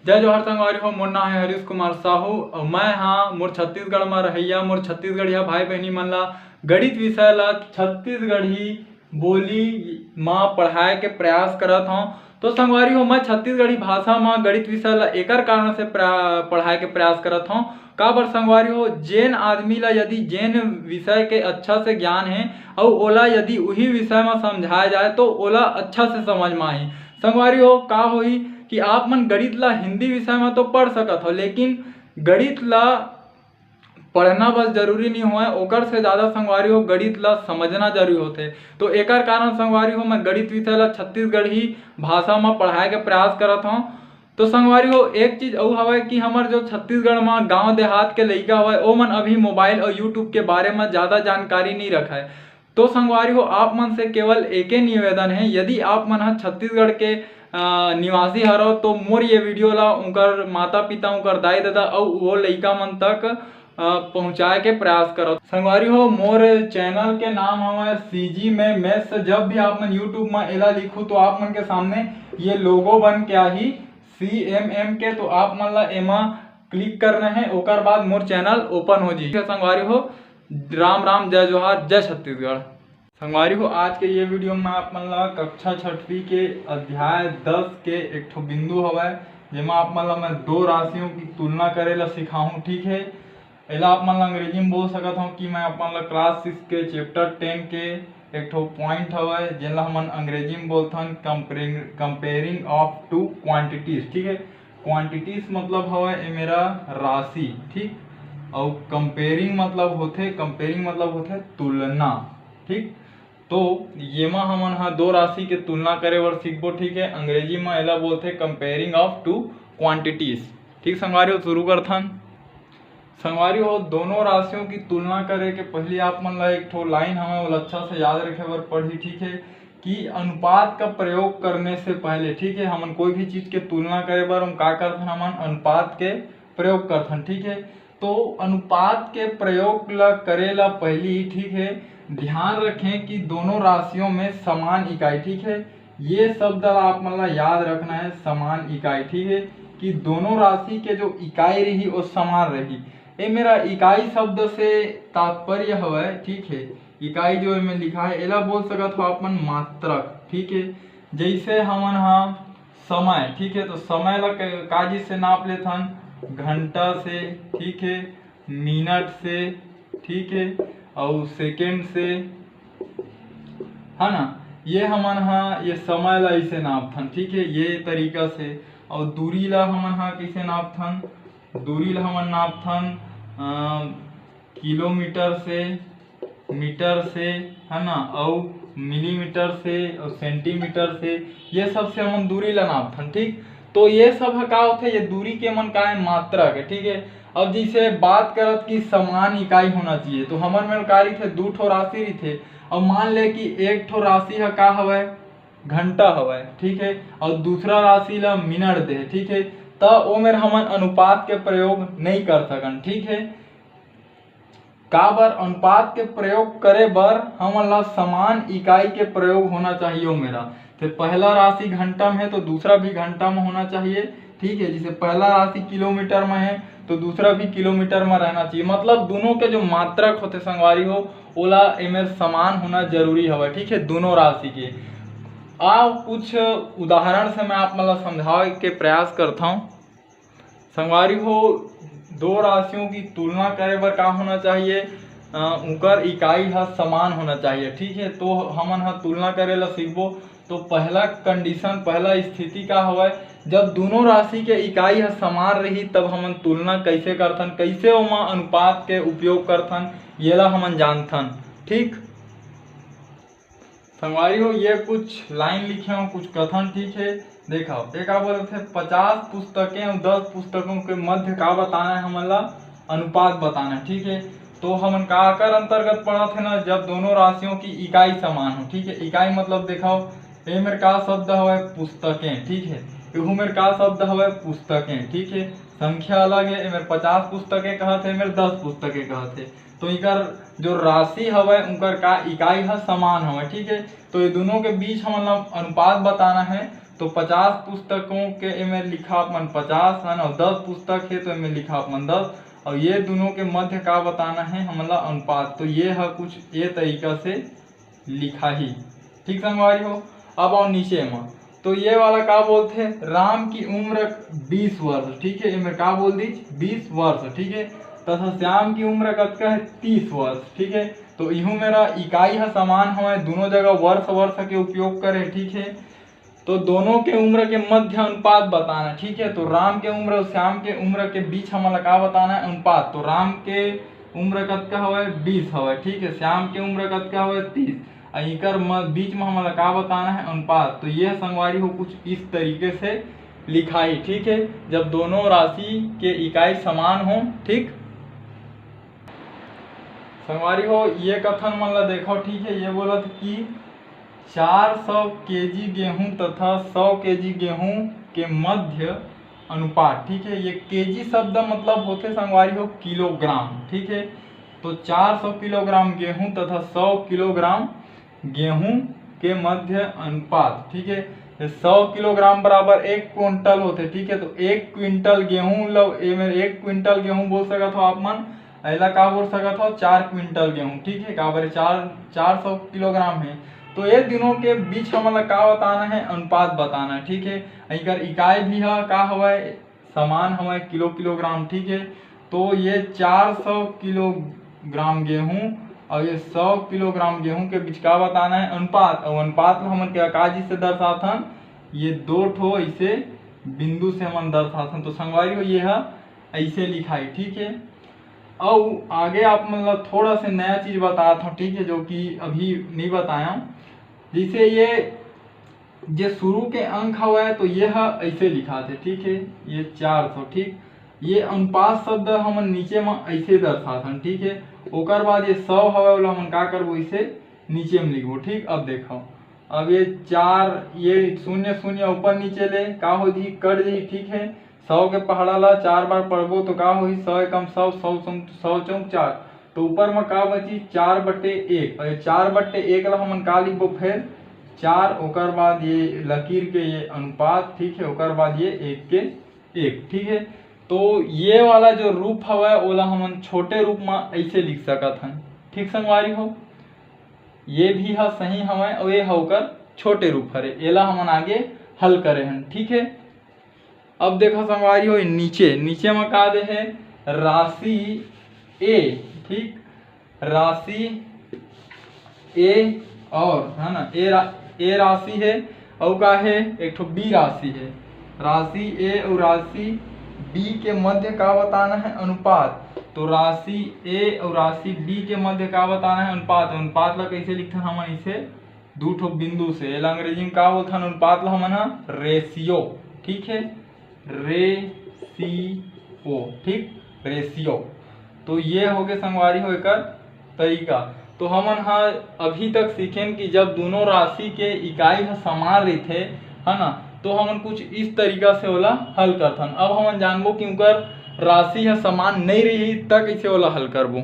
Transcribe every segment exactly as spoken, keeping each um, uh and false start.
जय जोहार संगवारी हो, मोर नाम है हरीश कुमार साहू और मैं हाँ मोर छत्तीसगढ़ में रहैया, मोर छत्तीसगढ़िया भाई बहनी मन ला गणित विषय ला छत्तीसगढ़ी बोली मा पढ़ाए के प्रयास करत हौं। तो संगवारी हो, मैं छत्तीसगढ़ी भाषा मा गणित विषय ला एकर कारण से प्रा-, पढ़ाए के प्रयास करत हौं। काबर संगवारी हो, जेन आदमी ला यदि जेन विषय के अच्छा से ज्ञान है और ओला यदि उही विषय मा समझाया जाए तो ओला अच्छा से समझ मा आही। संगवारी हो, का होही कि आप मन गणित ला हिंदी विषय मा तो पढ़ सकत हो, लेकिन गणित ला पढ़ना बस जरूरी नहीं होय, ओकर से ज़्यादा संगवारी हो गणित ला समझना जरूरी होथे। तो एकर कारण संगवारी हो मैं गणित विषय ला छत्तीसगढ़ी भाषा मा पढ़ाए के प्रयास करत हौं। तो संगवारी हो, एक चीज अउ हवय कि हमर जो छत्तीसगढ़ मा गांव देहात के लइका हवय, ओमन अभी मोबाइल और YouTube के बारे मा ज़्यादा जानकारी नहीं रखय। तो संगवारी हो, आप मन से केवल एके निवेदन है, यदि आप मन ह छत्तीसगढ़ के, अ, निवासी हरव तो मोर ये वीडियो ला उनकर माता पिता, उनकर दाई ददा अउ वो लइका मन तक, अ, पहुँचाए के प्रयास करव। संगवारी हो, मोर चैनल के नाम हवय CG में Maths। जब भी आप मन YouTube में एला लिखू तो आप मन के सामने ये लोगो बन के आही CMM के, तो आप मन ला एमा क्लिक करना है, ओकर बाद मोर चैनल ओपन हो जाही। संगवारी हो, राम राम, जय जोहार, जय छत्तीसगढ़। संगवारी हो, आज के ये वीडियो में आप मन ला कक्षा छठवीं के अध्याय दस के एक ठो बिंदु हवय, जेमा आप मन ला मैं दो राशियों की तुलना करे ला सिखाहूँ, ठीक है। एला आप मन ला अंग्रेजी में बोल सकत हौं कि मैं आप मन ला क्लास सिक्स के चैप्टर टेन के एक ठो पॉइंट हवय, जेन ला हमन अंग्रेजी में बोलथन comparing, comparing of two quantities, ठीक है। क्वांटिटीज मतलब हवय ए मेरा राशि, ठीक, और कंपेयरिंग मतलब होथे, कंपेयरिंग मतलब होथे तुलना, ठीक। तो येमा हमन ह दो राशि के तुलना करे बर सीखबो, ठीक है। अंग्रेजी म एला बोलथे comparing of two quantities, ठीक। संगवारी हो, शुरू करथन। संगवारी हो, दोनों राशियों की तुलना करे के पहले आप मन ला एक ठो लाइन हवय, ओला अच्छा से याद रखे बर पड़ही, ठीक है, कि अनुपात का प्रयोग करने से पहले, ठीक है, हमन कोई भी चीज के तुलना करे बर हम का करथन, हमन अनुपात के प्रयोग करथन, ठीक है। तो अनुपात के प्रयोग ला करे ला पहली, ठीक है, ध्यान रखें कि दोनों राशियों में समान इकाई, ठीक है, ये शब्द ला आप मन ला याद रखना है, समान इकाई, ठीक है, कि दोनों राशि के जो इकाई रही वो समान रही। ए मेरा इकाई शब्द से तात्पर्य हवय, ठीक है, इकाई जो एमे लिखा है एला बोल सकत हो आप मन मात्रक, ठीक है। जैसे हमन हा समय, ठीक है, तो समय ला क-, का चीज से नाप लेथन, घंटा से, ठीक है, मिनट से, ठीक है, और सेकंड से, है ना। ये हमन हा ये समय ला इसे नापथन, ठीक है, ये तरीका से। और दूरी ला हमन हा कैसे नापथन, दूरी ला हमन नापथन अ, किलोमीटर से, मीटर से, है ना, और मिलीमीटर से और सेंटीमीटर से, ये सब से हमन दूरी ला नापथन, ठीक। तो ये सब ह का होथे, ये दूरी के मन का है, मात्रक है, ठीक है। अब जैसे बात करत कि समान इकाई होना चाहिए, तो हमर मेर का रहिथे, दू ठो राशि रहिथे। अब मान ले कि एक ठो राशि ह का हवय, घंटा हवय, ठीक है, और दूसरा राशि ला मिनट दे, ठीक है, त ओ मेर हमन अनुपात के प्रयोग नहीं कर सकन, ठीक है। काबर, अनुपात के प्रयोग करे बर हमन ला समान इकाई के प्रयोग होना चाहिए ओ मेरा। तो पहला राशि घंटा में है तो दूसरा भी घंटा में होना चाहिए, ठीक है। जैसे पहला राशि किलोमीटर में है तो दूसरा भी किलोमीटर में रहना चाहिए, मतलब दोनों के जो मात्रक होते संगवारी हो, ओला एमेर समान होना जरूरी हवय, ठीक है, दोनों राशि के। आओ कुछ उदाहरण से मैं आप मन ला समझावे के प्रयास करता हूँ। संगवारी हो, दो राशियों की तुलना करे बर का होना चाहिए? अ, उनकर इकाई ह समान होना चाहिए, ठीक है। तो हमन ह तुलना करे ला सीखबो। तो पहला कंडीशन, पहला स्थिति का हवय, जब दोनों राशि के इकाई ह समान रही, तब हमन तुलना कैसे करथन, कैसे ओमा अनुपात के उपयोग करथन, येला हमन जानथन, ठीक। संगवारी हो, ये कुछ लाइन लिखे हो, कुछ कथन, ठीक है। देखो, ये का बोलत हे, पचास पुस्तकें और दस पुस्तकों के मध्य का बताना है, हमन ला अनुपात बताना है, ठीक है। तो हमन का कर अंतर्गत पढ़त है ना, जब दोनों राशियों की इकाई समान हो, ठीक है। इकाई मतलब देखो, ए मेर का शब्द हवय, पुस्तकें, ठीक है। एहू मेर का शब्द हवय, पुस्तकें, ठीक है। संख्या अलग है, ए मेर पचास पुस्तकें कहत है, ए मेर दस पुस्तकें कहत है। तो इकर जो राशि हवय, उनकर का इकाई ह समान हवय, ठीक है। तो ये दोनों के बीच हमन ला अनुपात बताना है, तो पचास पुस्तकों के एमे लिखा अपन पचास, है ना, दस पुस्तक हे तो एमे लिखा अपन दस, और ये दोनों के मध्य का बताना है हमला अनुपात। तो ये ह कुछ ये तरीका से लिखाही। ठीक संगवारी हो, अब आओ नीचे म, तो ये वाला का बोलथे, राम की उम्र बीस वर्ष, ठीक है, एमे का बोल दीच, बीस वर्ष, ठीक है, तथा श्याम की उम्र कतका है, तीस वर्ष, ठीक है। तो इहू मेरा इकाई ह समान हवय, दोनों जगह वर्ष वर्ष के उपयोग करे, ठीक है। तो दोनों के उम्र के मध्य अनुपात बताना, ठीक है। तो राम के उम्र और श्याम के उम्र के बीच हमन ला का बताना है, अनुपात। तो राम के उम्र कतका हवय, बीस हवय, ठीक है। श्याम के उम्र कतका हवय, तीस। आ इकर म-, बीच में हमन ला का बताना है, अनुपात। तो ये संगवारी हो कुछ इस तरीके से लिखाई, ठीक है, जब दोनों राशि के इकाई समान हो, ठीक। संगवारी हो, ये कथन मन ला देखो, ठीक है, ये बोलत कि चार सौ केजी गेहूं तथा सौ केजी गेहूं के मध्य अनुपात, ठीक है। ये केजी शब्द मतलब होथे संगवारी हो किलोग्राम, ठीक है। तो चार सौ किलोग्राम गेहूं तथा सौ किलोग्राम गेहूं के मध्य अनुपात, ठीक है। ये सौ किलोग्राम बराबर एक क्विंटल होथे, ठीक है। तो एक क्विंटल गेहूं ल, एमे एक क्विंटल गेहूं बोल सकत हो आप मन, एला का बोल सकत हो, चार क्विंटल गेहूं, ठीक है। काबर चार, चार सौ किलोग्राम है। तो ये दोनों के बीच हमन ला का बताना है, अनुपात बताना है, ठीक है। एकर इकाई भी ह का हवय, समान हवय, किलो किलोग्राम, ठीक है। तो ये चार सौ किलोग्राम गेहूं और ये सौ किलोग्राम गेहूं के बीच का बताना है, अनुपात। और अनुपात ला हमन के का चीज से दर्शाथन, ये दो ठो ऐसे बिंदु से हमन दर्शाथन। तो संगवारी हो, ये ह ऐसे लिखाई, ठीक है। अउ आगे आप मन ला थोड़ा से नया चीज बतात हूँ, ठीक है, जो कि अभी नहीं बताया हूँ। जैसे ये जे शुरू के अंक हवय तो ये ह ऐसे लिखाथे, ठीक है, ये चार सौ, ठीक। ये अनुपात शब्द हमन नीचे म ऐसे दर्शाथन, ठीक है। ओकर बाद ये सौ हवय, ओला हमन का करबो, इसे नीचे म लिखबो, ठीक। अब देखो, अब ये चार, ये शून्य शून्य ऊपर नीचे ले का हो जी, कट जी, ठीक है। सौ के पहाड़ा ला चार बार पढ़बो तो का होही, सौ एकम सौ, सौ चौक, सौ चौक चार, तो ऊपर म का बची, चार बट्टे एक। और ये चार बट्टे एक ला हमन का लिखबो, फिर चार, ओकर बाद ये लकीर के ये अनुपात, ठीक है, ओकर बाद ये एक के एक, ठीक है। तो ये वाला जो रूप हवय ओला हमन छोटे रूप म ऐसे लिख सकत हन, ठीक संगवारी हो। ये भी ह सही हवय और ये ह ओकर छोटे रूप हरे, एला हमन आगे हल करे हन, ठीक है। अब देखो संगवारी हो, नीचे, नीचे म का दे हे, राशि ए, ठीक, राशि ए और, है ना, ए रा-, ए राशि है, अउ का है, एक ठो बी राशि है। राशि ए और राशि बी के मध्य का बताना है, अनुपात। तो राशि ए और राशि बी के मध्य का बताना है, अनुपात। अनुपात ला कैसे लिखथन हमन, इसे दू ठो बिंदु से, एला अंग्रेजी में का बोलथन, अनुपात ला हमन ह रेशियो, ठीक है, रेशियो, ठीक, रेशियो। तो ये हो गए संगवारी हो एकर तरीका। तो हमन ह अभी तक सीखेन कि जब दोनों राशि के इकाई ह समान रहिथे, है ना, तो हमन कुछ इस तरीका से ओला हल करथन। अब हमन जानबो कि उनकर राशि ह समान नहीं रही त कैसे ओला हल करबो।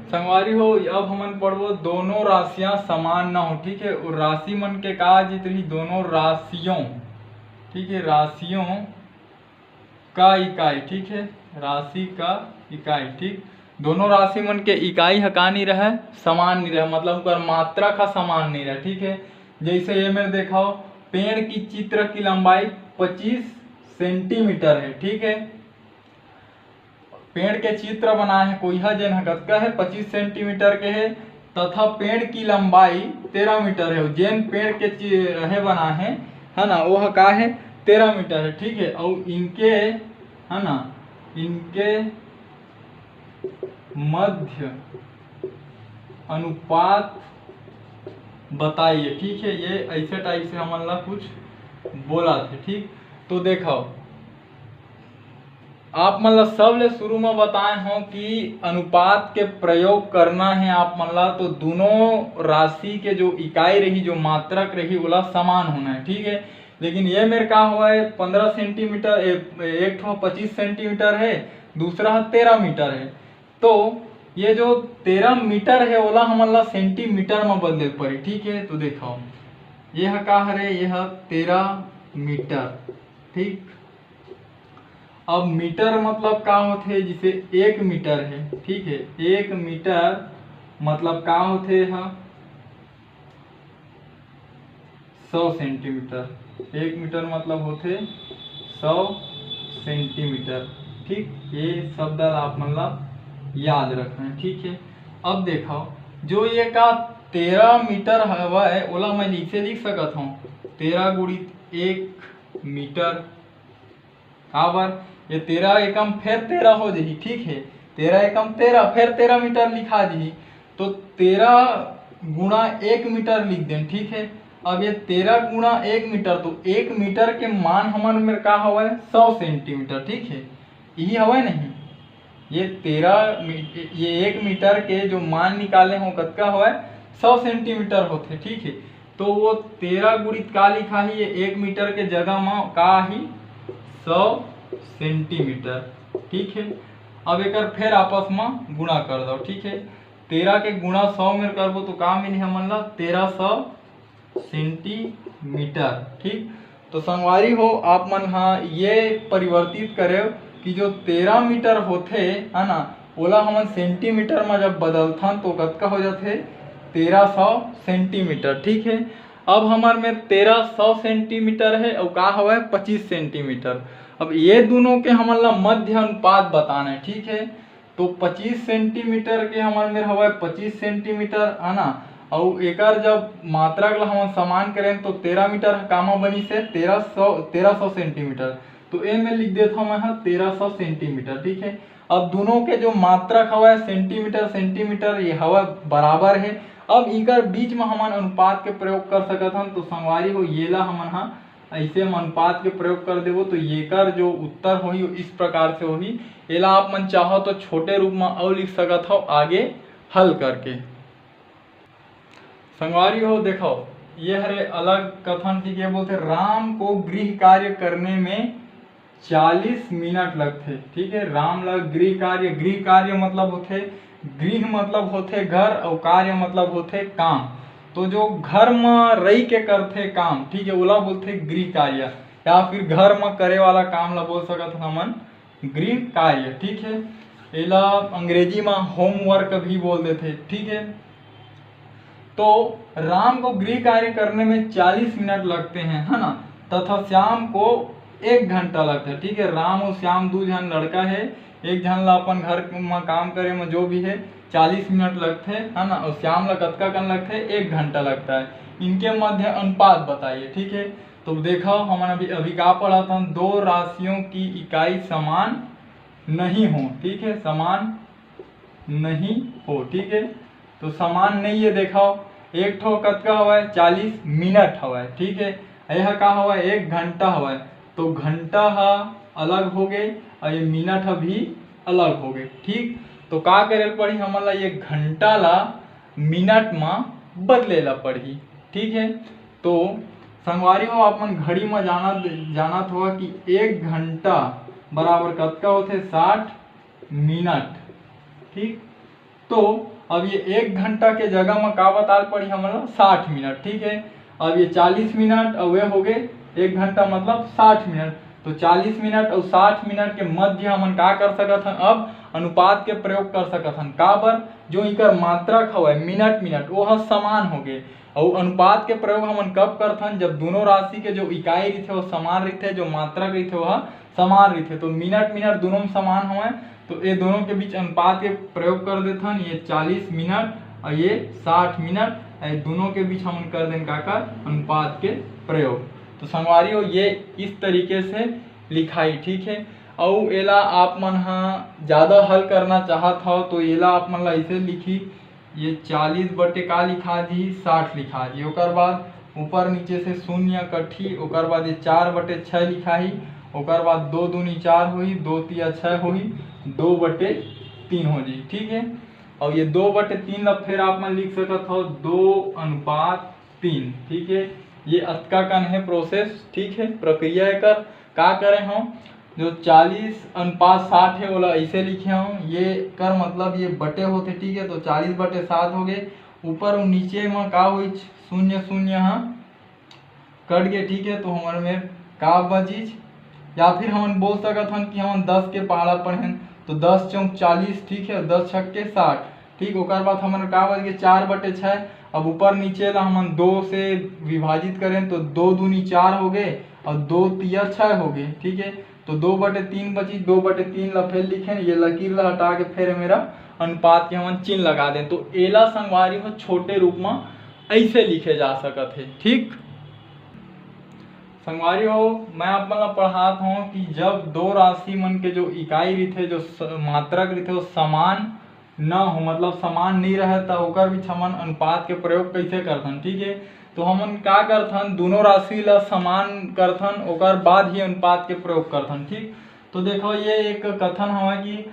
संगवारी हो, अब हमन पढ़बो दोनों राशियां समान न हो, ठीक है। और राशि मन के का जित रही, दोनों राशियों, ठीक है, राशियों का इकाई, ठीक है, राशि का इकाई, ठीक। दोनों राशि मन के इकाई ह का नहीं रहे, समान नहीं रहे, मतलब ओकर मात्रक ह समान नहीं रहे, ठीक है। जैसे ये मेर देखाओ, पेड़ की चित्र की लंबाई पच्चीस सेंटीमीटर है, ठीक है। पेड़ के चित्र बनाए हे कोई ह, जेन ह कतका हे, पच्चीस सेंटीमीटर के हे, तथा पेड़ की लंबाई तेरह मीटर है। जेन पेड़ के चि-, हे बनाए हे, है ना, वो ह का हे, तेरह मीटर है, ठीक है। और इनके, है ना, इनके मध्य अनुपात बताइए, ठीक है। ये ऐसे टाइप से हमन ला कुछ बोला थे, ठीक। तो देखो, आप मन ला सबले शुरू में बताए हों कि अनुपात के प्रयोग करना है आप मन ला, तो दोनों राशि के जो इकाई रही, जो मात्रक रही, ओला समान होना है, ठीक है। लेकिन ये मेर का हुआ है, पंद्रह सेंटीमीटर, ए-, एक ठो पच्चीस सेंटीमीटर है, दूसरा ह तेरह मीटर है। तो ये जो तेरह मीटर है, ओला हमन ला सेंटीमीटर में बदले पड़ी, ठीक है। तो देखो, ये ह का हरे, ये ह तेरह मीटर। ठीक, अब मीटर मतलब का होथे, जैसे एक मीटर है, ठीक है, एक मीटर मतलब का होथे, ये ह सौ सेंटीमीटर। एक मीटर मतलब होथे सौ सेंटीमीटर। ठीक, ये शब्द ला आप मन ला याद रखना है। ठीक है, अब देखो, जो ये का तेरह मीटर हवय, ओला मैं लिखे लिख सकत हूँ, तेरह गुणित एक मीटर। काबर, ये तेरह एकम फिर तेरह हो जाही। ठीक है, तेरह एकम तेरह, फिर तेरह मीटर लिखा जाही, तो तेरह गुणा एक मीटर लिख देन। ठीक है, अब ये तेरह गुणा एक मीटर, तो एक मीटर के मान हमर मेर का हवय, सौ सेंटीमीटर। ठीक है, यही हवय नहीं, ये तेरह मी-, ये एक मीटर के जो मान निकाले हो, कतका हवय, सौ सेंटीमीटर होथे। ठीक है, तो वो तेरह गुणित का लिखा ही, ये एक मीटर के जगह म का ही, सौ सेंटीमीटर। ठीक है, अब एकर फिर आपस म गुणा कर दो। ठीक है, तेरह के गुणा सौ में करबो तो का मिली हमन ला, तेरह सौ सेंटीमीटर। ठीक, तो संगवारी हो, आप मन हा ये परिवर्तित करे कि जो तेरह मीटर होथे, है ना, ओला हमन सेंटीमीटर में जब बदलथन तो कतका हो जाथे, तेरह सौ सेंटीमीटर। ठीक है, अब हमर में तेरह सौ सेंटीमीटर है और का हवय, पच्चीस सेंटीमीटर। अब ये दोनों के हमन ला मध्य अनुपात बताना है। ठीक है, तो पच्चीस सेंटीमीटर के हमर मेर हवय पच्चीस सेंटीमीटर, है ना, अउ एकर जब मात्रक ला हमन समान करें तो तेरह मीटर कामा बनी से तेरह सौ, तेरह सौ सेंटीमीटर। तो ए में लिख देत हूँ मैं ह तेरह सौ सेंटीमीटर। ठीक है, अब दोनों के जो मात्रक हवय सेंटीमीटर सेंटीमीटर ये हवय बराबर है। अब इकर बीच में हमन अनुपात के प्रयोग कर सकत हन। तो संगवारी हो, ये ला हमन ह ऐसे हम अनुपात के प्रयोग कर देबो तो येकर जो उत्तर होही वो इस प्रकार से होही। एला आप मन चाहो तो छोटे रूप में अउ लिख सकत हव आगे हल करके। संगवारी हो, देखो, ये हरे अलग कथन की के बोलते, राम को गृह कार्य करने में चालीस मिनट लगथे। ठीक है, राम ला गृह कार्य, गृह कार्य मतलब होथे, गृह मतलब होथे घर और कार्य मतलब होथे काम। तो जो घर म रही के करथे काम, ठीक है, ओला बोलथे गृह कार्य, या फिर घर म करे वाला काम ला बोल सकत हन हमन गृह कार्य। ठीक है, एला अंग्रेजी म होमवर्क भी बोल देथे। ठीक है, तो राम को गृह कार्य करने में चालीस मिनट लगते हैं, है ना, तथा श्याम को एक घंटा लगता है। ठीक है, राम और श्याम दू झन लड़का है, एक झन ला अपन घर म काम करे में जो भी है चालीस मिनट लगथे, है ना, और श्याम ला कतका कन लगथे, एक घंटा लगता है। इनके मध्य अनुपात बताइए। ठीक है, तो देखो, हमन अभी अभी का पढ़त हन, दो राशियों की इकाई समान नहीं हो। ठीक है, समान नहीं हो। ठीक है, तो समान नहीं है। देखो, एक ठो कतका हवय, चालीस मिनट हवय। ठीक है, यह का हवय, एक घंटा हवय। तो घंटा ह अलग हो गए और ये मिनट ह भी अलग हो गए। ठीक, तो का करे ल पड़ही हमन ला, ये घंटा ला मिनट म बदले ला पड़ही। ठीक है, तो संगवारी हो, आप मन घड़ी म जानत जानत हो कि एक घंटा बराबर कतका होथे, साठ मिनट। ठीक, तो अब ये एक घंटा के जगह में का बताल पड़ी हमन ला, साठ मिनट। ठीक है, अब ये चालीस मिनट और वे हो गए एक घंटा, मतलब साठ मिनट। तो चालीस मिनट और साठ मिनट के मध्य हमन का कर सकत हन, अब अनुपात के प्रयोग कर सकत हन। काबर, जो इकर मात्रक हवय मिनट मिनट, वो ह समान हो गए। और अनुपात के प्रयोग हमन कब करथन, जब दोनों राशि के जो इकाई रहिथे वो समान रहिथे, जो मात्रक रहिथे वो ह समान रहिथे। तो मिनट मिनट दोनों में समान हवय, तो ये दोनों के बीच अनुपात के प्रयोग कर देथन। ये चालीस मिनट और ये साठ मिनट, ये दोनों के बीच हमन कर देन का कर, अनुपात के प्रयोग। तो संगवारी हो, ये इस तरीके से लिखाई। ठीक है, अउ एला आप मन ह ज्यादा हल करना चाहत हव तो एला आप मन ला ऐसे लिखी, ये चालीस बटे का लिखा जी, साठ लिखा जी। ओकर बाद ऊपर नीचे से शून्य कटही, ओकर बाद ये चार बटे छः लिखा ही, ओकर बाद दो दूनी चार होही, दो तिया छः होही, दो बटे तीन हो जी। ठीक है, और ये दो बटे तीन ला फिर आप मन लिख सकत हो दो अनुपात तीन। ठीक है, ये अतका कन है प्रोसेस। ठीक है, प्रक्रिया एकर का करे हो, जो चालीस अनुपात साठ है, ओला ऐसे लिखे हो, ये कर मतलब ये बटे होते। ठीक है, तो चालीस बटे सात हो गए, ऊपर और नीचे में का होई, शून्य शून्य ह कट गए, ठीक है। तो हमर में का बचिस, या फिर हमन बोल सकत हन कि हमन दस के पहाड़ा पढ़ेन, तो दस चौक चालीस, ठीक है, दस छक्के साठ, ठीक। ओकर बाद हमन का बच गए, चार बटे छः। अब ऊपर नीचे ला हमन दो से विभाजित करें तो दो दूनी चार हो गए और दो तिया छः हो गए, ठीक है। तो दो बटे तीन बची, दो बटे तीन ला फेर लिखेन, ये लकीर ला हटा के फेर मेरा अनुपात के हमन चिन्ह लगा दें। तो एला संगवारी हो छोटे रूप में ऐसे लिखे जा सकत है, ठीक। संगवारी हो, मैं आप मन ला पढ़ात हूँ कि जब दो राशि मन के जो इकाई रहिथे, जो स-, मात्रक रहिथे, वो समान न हो, मतलब समान नहीं रहे, तो ओकर बीच हमन अनुपात के प्रयोग कैसे करथन, ठीक है। तो हमन का करथन, दोनों राशि ला समान करथन, ओकर बाद ही अनुपात के प्रयोग करथन, ठीक। तो देखो, ये एक कथन हवा कि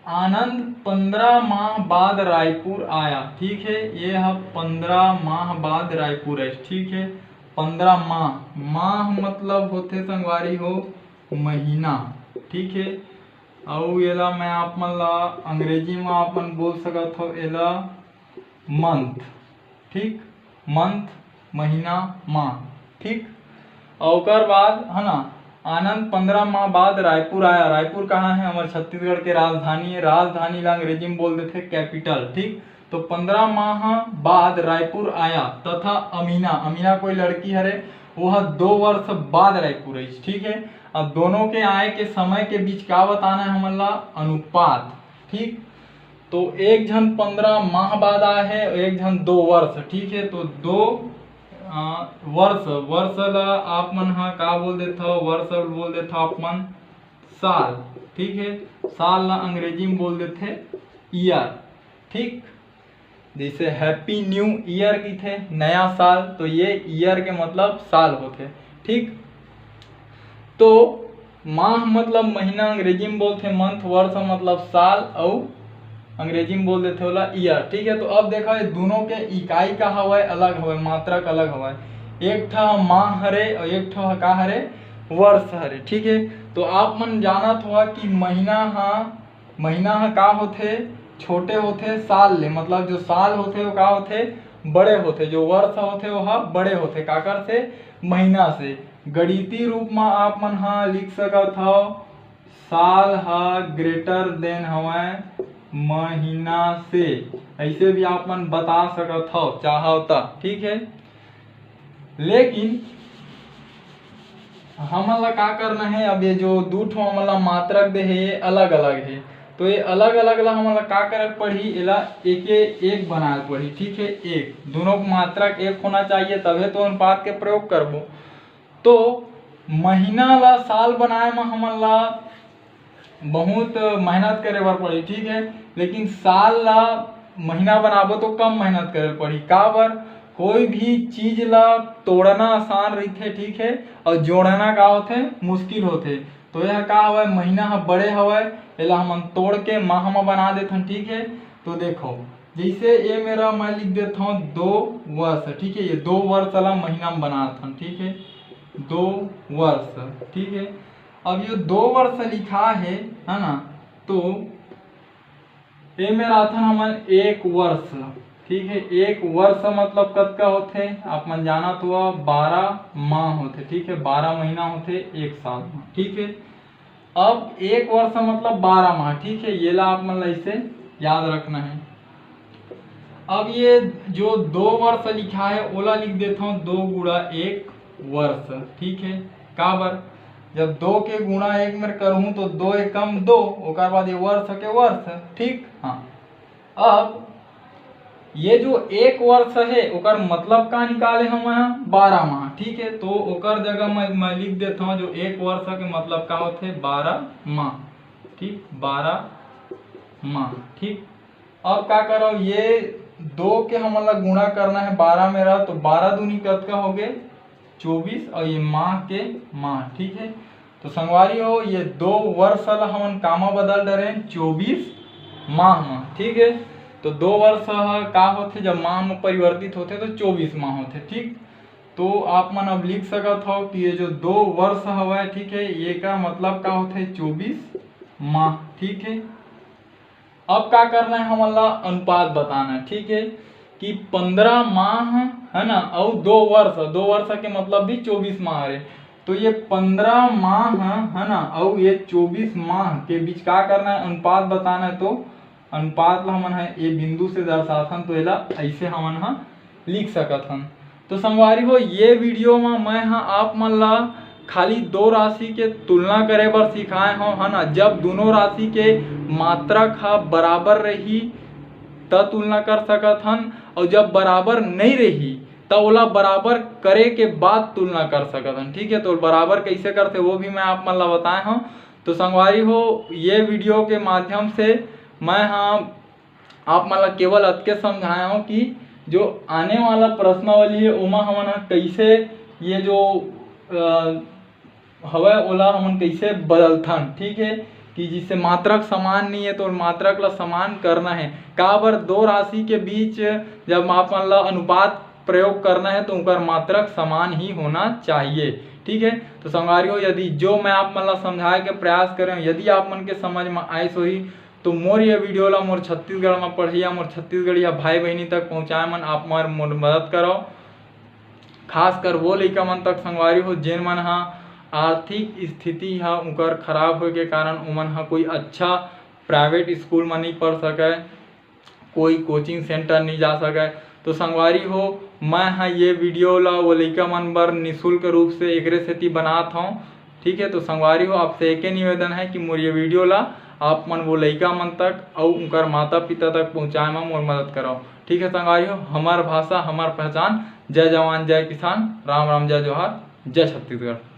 आनंद पंद्रह माह बाद रायपुर आया, ठीक है। ये ह पंद्रह माह बाद रायपुर आइस, ठीक है। पंद्रह माह, माह मतलब होथे संगवारी हो महीना, ठीक है। अउ एला मैं आप मन ला अंग्रेजी में आप मन बोल सकत हो, एला मंथ, ठीक, मंथ, महीना, माह, ठीक। और ओकर बाद है ना, आनंद पंद्रह माह बाद रायपुर आया। रायपुर कहाँ है? हमारे छत्तीसगढ़ के राजधानी है। राजधानी ला अंग्रेजी में बोल देते कैपिटल, ठीक। तो पंद्रह माह बाद रायपुर आया तथा अमीना, अमीना कोई लड़की हरे, वो ह दो वर्ष बाद रायपुर आई, ठीक है। अब दोनों के आए के समय के बीच का बताना है हमन ला? अनुपात, ठीक। तो एक झन पंद्रह माह बाद आए है, एक झन दो वर्ष, ठीक है। तो दो वर्ष, वर्ष ला आप मन हा का बोल देथव? वर्ष बोल देथव आप मन साल, ठीक है। साल ला अंग्रेजी में बोल देथे ईयर, ठीक। जैसे हैप्पी न्यू ईयर किथे, नया साल, तो ये ईयर के मतलब साल होथे, ठीक। तो माह मतलब महीना, अंग्रेजी में बोलथे मंथ, वर्ष मतलब साल, अउ अंग्रेजी में बोल देथे ओला ईयर, ठीक है। तो अब देखा, ये दोनों के इकाई का हवय, अलग हवय, मात्रक अलग हवय। एक ठा माह हरे और एक ठा का हरे? वर्ष हरे, ठीक है। तो आप मन जानत होगा कि महीना हा, महीना हा का होथे? छोटे होथे साल ले, मतलब जो साल होथे वो का होथे? बड़े होथे। जो वर्ष होथे वो हा बड़े होथे, काकर से? महीना से। गणितीय रूप में आप मन हा लिख सकत हव, साल हा ग्रेटर देन हवय महीना से, ऐसे भी आप मन बता सकत हव चाहव त, ठीक है। लेकिन हमन ला का करना है, अब ये जो दू ठो हमन ला मात्रक दे हे, ये अलग अलग है, तो ये अलग अलग ला हमन ला का करे पड़ही? एला एके एक बनाए पड़ही, ठीक है। एक, दोनों को मात्रक एक होना चाहिए, तभे तो अनुपात के प्रयोग करबो। तो महीना ला साल बनाए में हमन ला बहुत मेहनत करे बर पड़ही, ठीक है। लेकिन साल ला महीना बनाबो तो कम मेहनत करे पड़ही। काबर? कोई भी चीज ला तोड़ना आसान रहिथे, ठीक है, और जोड़ना का होथे? मुश्किल होथे। तो यह का हवय? महीना ह बड़े हवय, एला हमन तोड़ के माह म बना देथन, ठीक है। तो देखो, जैसे ये मेरा, मैं लिख देता हूँ दो वर्ष, ठीक है, ये दो वर्ष ला महीना में बनाथन, ठीक है, दो वर्ष, ठीक है। अब ये दो वर्ष लिखा है, है ना, तो ये मेरा आथन हमन एक वर्ष, ठीक है, एक वर्ष मतलब कतका होथे? आप मन जानत हुआ, बारह माह होथे, ठीक है, बारह महीना होथे एक साल में, ठीक है। अब एक वर्ष मतलब बारह माह, ठीक है, ये ला आप मन ला इसे याद रखना है। अब ये जो दो वर्ष लिखा है, ओला लिख देता हूँ दो गुणा एक वर्ष, ठीक है। काबर? जब दो के गुणा एक में करहूँ तो दो एकम दो, ओकर बाद ये वर्ष के वर्ष, ठीक। हाँ, अब ये जो एक वर्ष है, ओकर मतलब का निकाले हम यहाँ? बारह माह, ठीक है। तो ओकर जगह मैं, मैं लिख देता हूँ, जो एक वर्ष के मतलब का होथे? बारह माह, ठीक, बारह माह, ठीक। अब का करो, ये दो के हमन ला गुणा करना है बारह में रहा, तो बारह दूनी कतका हो गए? चौबीस, और ये माह के माह, ठीक है। तो संगवारी हो, ये दो वर्ष ला हमन कामा बदल डरेन, चौबीस माह में, ठीक है। तो दो वर्ष ह का होथे? जब माह में परिवर्तित होथे तो चौबीस माह होथे, ठीक। तो आप मन अब लिख सकत हो कि ये जो दो वर्ष हवय, ठीक है, ये का मतलब का होथे? चौबीस माह, ठीक है। अब का करना है, हमन ला अनुपात बताना है, ठीक है। कि पंद्रह माह, है ना, अउ दो वर्ष, दो वर्ष के मतलब भी चौबीस माह हरे। तो ये पंद्रह माह, है ना, अउ ये चौबीस माह के बीच का करना है, अनुपात बताना है। तो अनुपात ला हमन ह ए बिंदु से दर्शाथन, तो एला ऐसे हमन ह लिख सकत हन। तो संगवारी हो, ये वीडियो म मैं ह आप मन ला खाली दो राशि के तुलना करे बर सिखाए हव, है ना। जब दोनों राशि के मात्रक ह बराबर रही, त तुलना कर सकत हन, और जब बराबर नहीं रही, त ओला बराबर करे के बाद तुलना कर सकत हन। ठीक है, तो बराबर कैसे करथे, वो भी मैं आप मन ला बताए हव। तो संगवारी हो, ये वीडियो के माध्यम से मैं ह आप मन ला केवल अतके समझाए हव कि जो आने वाला प्रश्नावली है, ओमा हमन ह कैसे ये जो अ, हवय, ओला हमन कैसे बदलथन। ठीक है, कि जिससे मात्रक समान नहीं है, तो मात्रक ला समान करना है। काबर दो राशि के बीच जब आप मन ला अनुपात प्रयोग करना है, तो उनकर मात्रक समान ही होना चाहिए। ठीक है, तो संगवारी हो, यदि जो मैं आप मन ला समझाए के प्रयास करे हव, यदि आप मन के समझ में आइस होही, तो मोर ये वीडियो ला मोर छत्तीसगढ़ में पढ़इया, मोर छत्तीसगढ़िया भाई बहिनी तक पहुँचाए मन आप मन मोर मदद करव। खासकर वो लइका मन तक संगवारी हो, जेन मन ह आर्थिक स्थिति ह उनकर खराब होए के कारण उमन ह कोई अच्छा प्राइवेट स्कूल म नहीं पढ़ सकय, कोई कोचिंग सेंटर नहीं जा सकय। तो संगवारी हो, मैं ह ये वीडियो ला वो लइका मन बर निशुल्क रूप से एकरे सेती बनात हव। ठीक है, तो संगवारी हो, आपसे एके निवेदन है कि मोर ये वीडियो ला आप मन वो लइका मन तक अउ उनकर माता पिता तक पहुँचाए म मोर मदद करव। ठीक है संगवारी हो, हमर भाषा, हमर पहचान। जय जवान, जय किसान, राम राम, जय जोहार, जय छत्तीसगढ़।